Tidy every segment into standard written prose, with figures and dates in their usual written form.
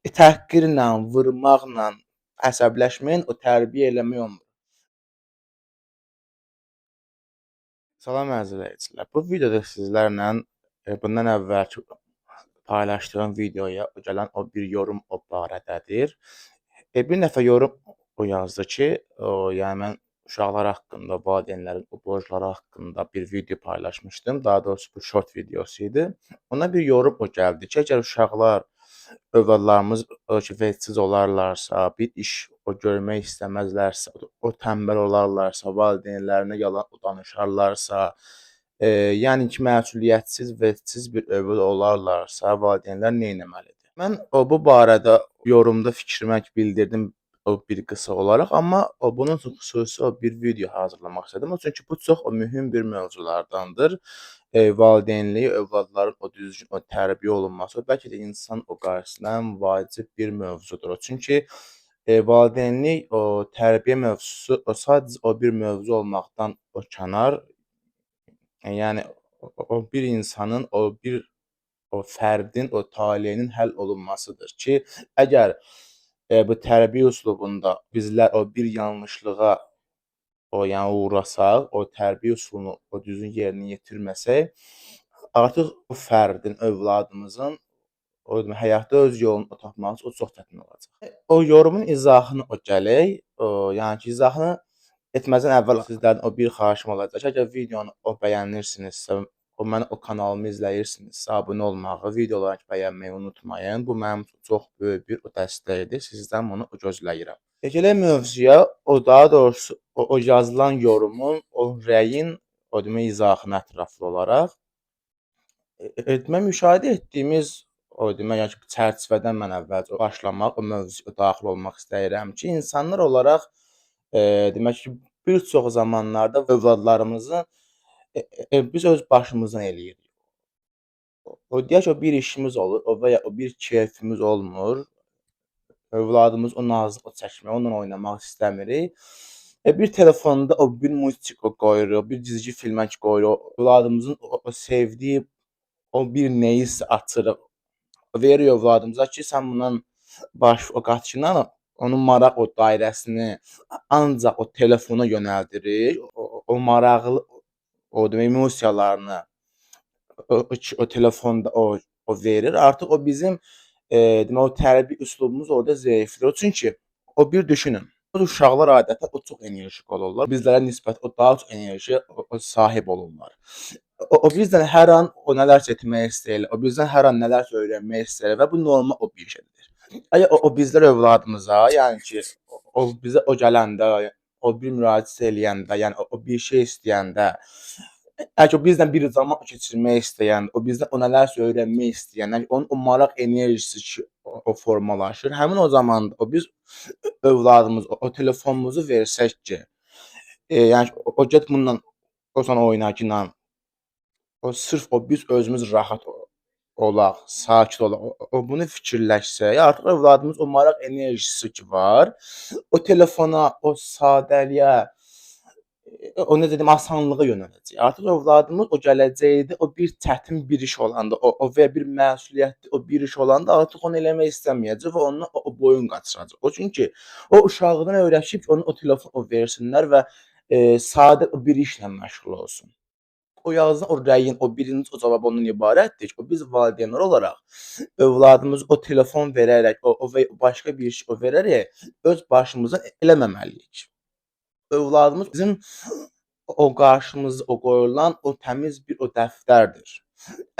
Təhqirlə, vurmaqla, əsəbləşməyin, o tərbiyə eləmək olmur. Salam əziz izləyicilər. Bu videoda sizlərlə bundan əvvəlki paylaşdığım videoya gələn o bir yorum o barədədir. Bir nəfər yorum o yazdı ki, yəni mən uşaqlar haqqında, valideynlərin o borcları haqqında bir video paylaşmışdım. Daha doğrusu bu short videosu idi. Ona bir yorum o gəldi ki, əgər uşaqlar, övladlarımız o ki, vecsiz olarlarsa, bir iş o görmək istəməzlərsə, o tənbəl olarlarsa, valideynlərinə yalan danışarlarsa, yəni ki, məsuliyyətsiz, vecsiz bir övlad olarlarsa, valideynlər nə etməlidir? Mən o bu barədə yorumda fikrimi bildirdim o bir qısa olaraq, amma o bunun üçün xüsusi o bir video hazırlamaq istədim. O çünki bu çox o mühüm bir mövzulardandır. Valideynlik, övladların o düzgün o tərbiyə olunması, bəlkə də insan o qarşısında ən vacib bir mövzudur. Çünki valideynlik o tərbiyə mövzusu o sadəcə o bir mövzu olmaqdan o kənar, yəni o bir insanın, o bir o fərdin, o taleyinin həll olunmasıdır ki, əgər bu tərbiyə üslubunda bizlər o bir yanlışlığa o yəni uğrasaq, o tərbiyə üsulunu o düzgün yerinə yetirməsək, artıq o fərdin, övladımızın o demək, həyatda öz yolunu tapması o çox çətin olacaq. O yorumun izahını o gələk, o yəni ki, izahını etməzdən əvvəl sizlərdən o bir xahişim olacaq ki, əgər videonu o bəyənirsinizsə, o məni o kanalımı izləyirsinizsə, abunə olmağı, videoları bəyənməyi unutmayın. Bu mənim üçün çox böyük bir o dəstəkdir. Sizdən bunu gözləyirəm. Gələk mövzuya, o daha doğrusu o yazılan yorumun, o rəyin, o demək izahını ətraflı olaraq. Demək müşahidə etdiyimiz o demək, yəni ki, çərçivədən mən əvvəlcə başlamaq, o mövzuya daxil olmaq istəyirəm ki, insanlar olaraq demək ki, bir çox zamanlarda övladlarımızı biz öz başımızdan eləyirik. O deyək ki, o bir işimiz olur, o və ya o bir keyfimiz olmur. Övladımız o nazı o çəkmək, onunla oynamaq istəmirik. Bir telefonda o bir multik o qoyuruq, bir cizgi filmə qoyuruq. Övladımızın o sevdiyi o bir nəyisə açırıq. Veririk övladımıza ki, sən bundan baş o qaçından onun maraq o dairəsini ancaq o telefona yönəldirik. O maraqlı o demək emosiyalarını o telefonda o verir. Artıq o bizim demək o tərbiyə üslubumuz orada zəifləyir. Çünki o bir düşünün. Uşaqlar adətən o çox enerjik olurlar. Bizlərə nisbət o daha çox enerjiyə o sahib olurlar. O bizdən hər an o nələrsə etmək istəyirlər. O bizdən hər an nələrsə öyrənmək istəyirlər və bu normal o bir şeydir. Əgər o bizlər övladımıza, yəni ki, o bizə o gələndə, o bir müraciət eləyəndə, yəni o bir şey istəyəndə, əgər o bizlə bir zaman keçirmək istəyəndə, o bizdən o nələrsə öyrənmək istəyəndə, onun o maraq enerjisi ki, o formalaşır. Həmin o zaman o biz övladımız o telefonumuzu versək ki, yəni o get bununla o sən oynakıyla, o sırf o biz özümüz rahat olaq, sakit olaq, o bunu fikirləşsək, artıq övladımız o maraq enerjisi ki var, o telefona, o sadəliyə, o necə deyim, asanlığa yönələcək. Artıq övladımız o gələcəkdə o bir çətin bir iş olanda, o və ya bir məsuliyyətli o bir iş olanda artıq onu eləmək istəməyəcək və ondan o boyun qaçıracaq. O çünki o uşaqdan öyrəşib ki, onu o telefon o versinlər və sadə o bir işlə məşğul olsun. O yazılan o rəyin, o birinci o cavab ondan ibarətdir ki, o biz valideynlər olaraq övladımızı o telefon verərək, o və başqa bir iş o verərək öz başımıza eləməməliyik. Övladımız bizim o qarşımızda o qoyulan o təmiz bir o dəftərdir.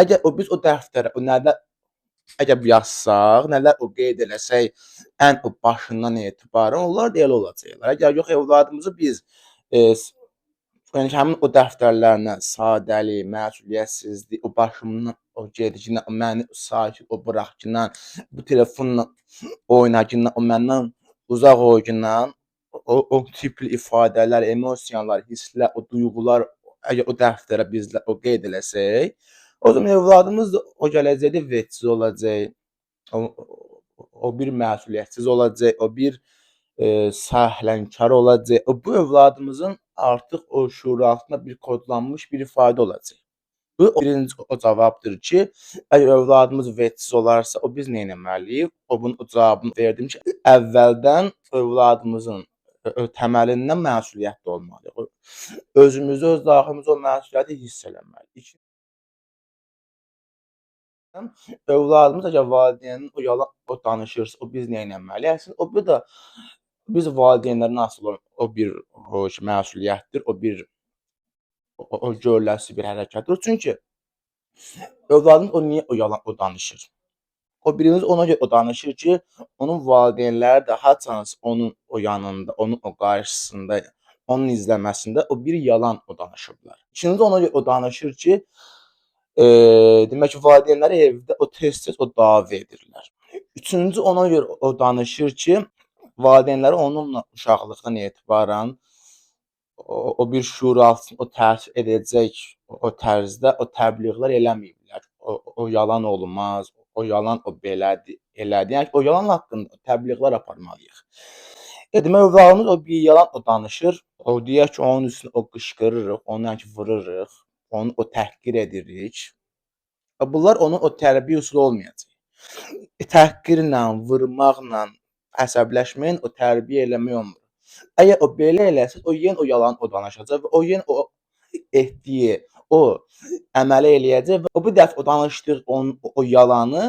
Əgər o biz o dəftərə o nələr əgər yazsaq, nələr o qeyd eləsək ən o başından etibarən onlar da elə olacaqlar. Əgər yox övladımızı biz yəni ki, həmin o dəftərlərlə sadəlik, məsuliyyətsizlik, o başımdan o gedikinə, o məni sakit o buraxkına, bu telefonla oynakına, o məndən uzaq oykına, o tipli ifadələr, emosiyalar, hisslər, o duyğular əgər o dəftərə bizlər o qeyd eləsək, o zaman övladımız da o gələcəkdə vecsiz olacaq, o bir məsuliyyətsiz olacaq, o bir səhlənkar olacaq. O bu övladımızın artıq o şuuraltında bir kodlanmış bir ifadə olacaq. Bu birinci o cavabdır ki, əgər övladımız vecsiz olarsa, o biz nə etməliyik? O bunun o cavabını verdim ki, əvvəldən övladımızın təməlindən məsuliyyətli olmalıyıq. Özümüzü, öz daxilimizdə o məsuliyyəti hiss eləməliyik. Övladımız əgər valideynin o yalan o danışırsa, o biz nə etməliyik? Əslində o bir də biz valideynlərdən asılı olan o bir o məsuliyyətdir, o bir o görüləsi bir hərəkətdir. Çünki övladımız o niyə o yalan o danışır? O birinci ona görə o danışır ki, onun valideynləri də haçansa onun o yanında, onun o qarşısında, onun izləməsində o bir yalan o danışıblar. İkinci ona görə o danışır ki, demək ki, valideynləri evdə o tez-tez o dava edirlər. Üçüncü ona görə o danışır ki, valideynləri onunla uşaqlıqdan etibarən o bir şüuraltı o təsir edəcək o tərzdə o təbliğlər eləməyiblər. O yalan olmaz, o yalan o belədir, elədir. Yəni o yalan haqqında təbliğlər aparmalıyıq. Demək övladımız o bir yalan o danışır, o deyək ki, onun üstünə o qışqırırıq, onu yəni ki, vururıq, onu o təhqir edirik. Bunlar onun o tərbiyə üsulu olmayacaq. Təhqirlə, vurmaqla, əsəbləşməyin o tərbiyə eləmək olmur. Əgər o belə eləsə, o yenə o yalan o danışacaq və o yenə o etdiyi o əməli eləyəcək və o bu dəfə o danışdığı onun o yalanı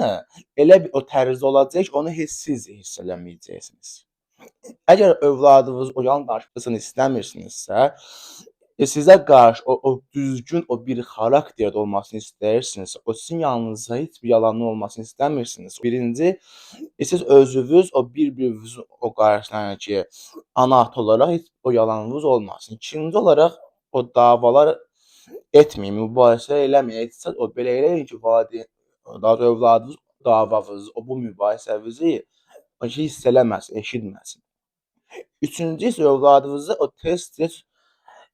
elə bir o tərzdə olacaq ki, onu heç siz hiss eləməyəcəksiniz. Əgər övladınız o yalan danışmasını istəmirsinizsə, sizə qarşı o düzgün o bir xarakterdə olmasını istəyirsinizsə, o sizin yanınızda heç bir yalanın olmasını istəmirsiniz. Birinci, siz özünüz o bir-birinizin o qarşısında, yəni ki, ana-ata olaraq heç o yalanınız olmasın. İkinci olaraq o davalar etməyin, mübahisə eləməyin. Etsəz o belə eləyin ki, valideyn, daha doğrusu övladınız davavızı, o bu mübahisənizi hiss eləməsin, eşitməsin. Üçüncü isə övladınızı o tez-tez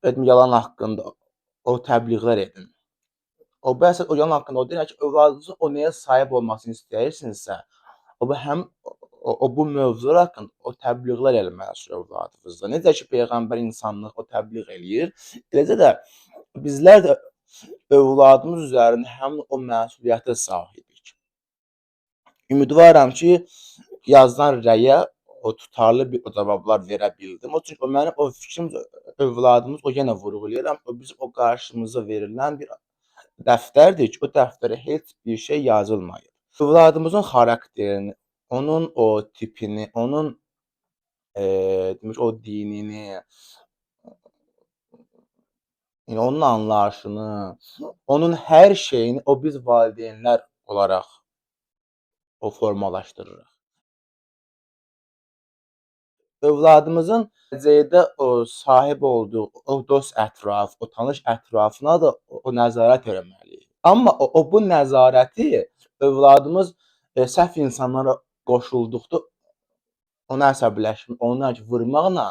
yalan haqqında o təbliğlər edin. O bəs o yalan haqqında o deyir ki, övladınızın o nəyə sahib olmasını istəyirsinizsə, o bu həm o bu mövzular haqqında o təbliğlər eləməlisiniz övladınızda. Necə ki peyğəmbər insanlıq o təbliğ eləyir, eləcə də bizlər də övladımız üzərində həm o məsuliyyətə sahibik. Ümidvaram ki, yazılan rəyə o tutarlı bir o cavablar verə bildim. O çünki o mənim o fikrim övladımız o yenə vurğulayıram, o bizim o qarşımıza verilən bir dəftərdir ki, o dəftərə heç bir şey yazılmayıb. Övladımızın xarakterini, onun o tipini, onun demək o dinini, yəni onun anlayışını, onun hər şeyini o biz valideynlər olaraq o formalaşdırırıq. Övladımızın gələcəkdə o sahib olduğu o dost ətraf, o tanış ətrafına da o nəzarət eləməliyik. Amma o bu nəzarəti övladımız səhv insanlara qoşulduqda ona əsəbləşmə, onu vurmaqla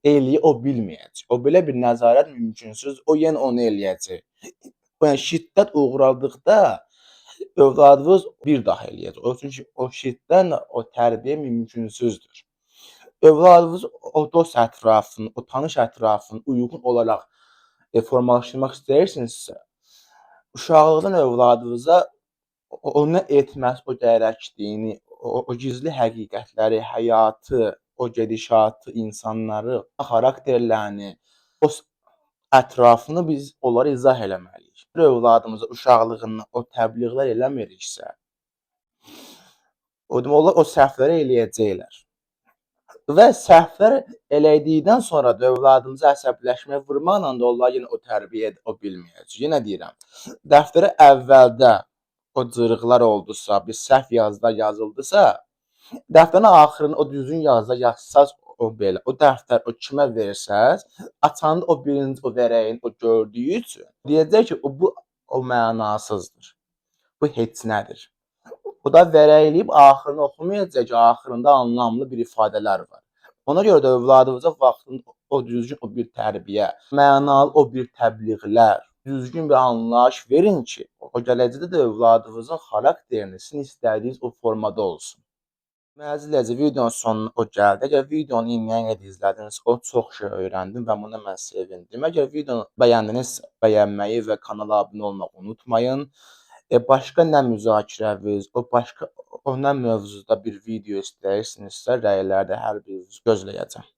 eləyir, o bilməyəcək. O belə bir nəzarət mümkünsüz, o yenə onu eləyəcək. Yəni şiddət uğradıqda övladınız bir daha eləyəcək. O çünki o şiddətlə o tərbiyə mümkünsüzdür. Övladınız o dost ətrafını, o tanış ətrafını uyğun olaraq formalaşdırmaq istəyirsinizsə, uşaqlıqdan övladınıza o nə etməsi, o gərəkdiyini, o gizli həqiqətləri, həyatı, o gedişatı, insanları, xarakterlərini, o ətrafını biz onlara izah eləməliyik. Övladımıza uşaqlığından o təbliğlər eləmiriksə, o demək onlar o səhvləri eləyəcəklər. Və səhvlər elədikdən sonra da övladımıza əsəbləşməyə vurmaqla da onlar yenə o tərbiyə o bilməyəcək. Yenə deyirəm, dəftərə əvvəldə o cırıqlar oldusa, bir səhv yazılar yazıldısa, dəftərin axırını o düzgün yazılar yazsaz o belə, o dəftər o kimə versəz, açanda o birinci o vərəyin o gördüyü üçün deyəcək ki, o bu o mənasızdır. Bu heç nədir. O da vərəkləyib axırını oxumayacaq ki, axırında anlamlı bir ifadələr var. Ona görə də övladınıza vaxtında o düzgün o bir tərbiyə, mənalı o bir təbliğlər, düzgün bir anlayış verin ki, o gələcəkdə də övladınızın xarakterini sizin istədiyiniz o formada olsun. Əzizlər, videonun sonuna o gəldi. Əgər videonu indiyənə qədər izlədinizsə, o çox şey öyrəndim və buna mən sevindim. Əgər videonu bəyəndinizsə, bəyənməyi və kanala abunə olmağı unutmayın. Başqa nə müzakirəviz, o başqa o nə mövzuda bir video istəyirsinizsə, rəylərdə hər birinizi gözləyəcəm.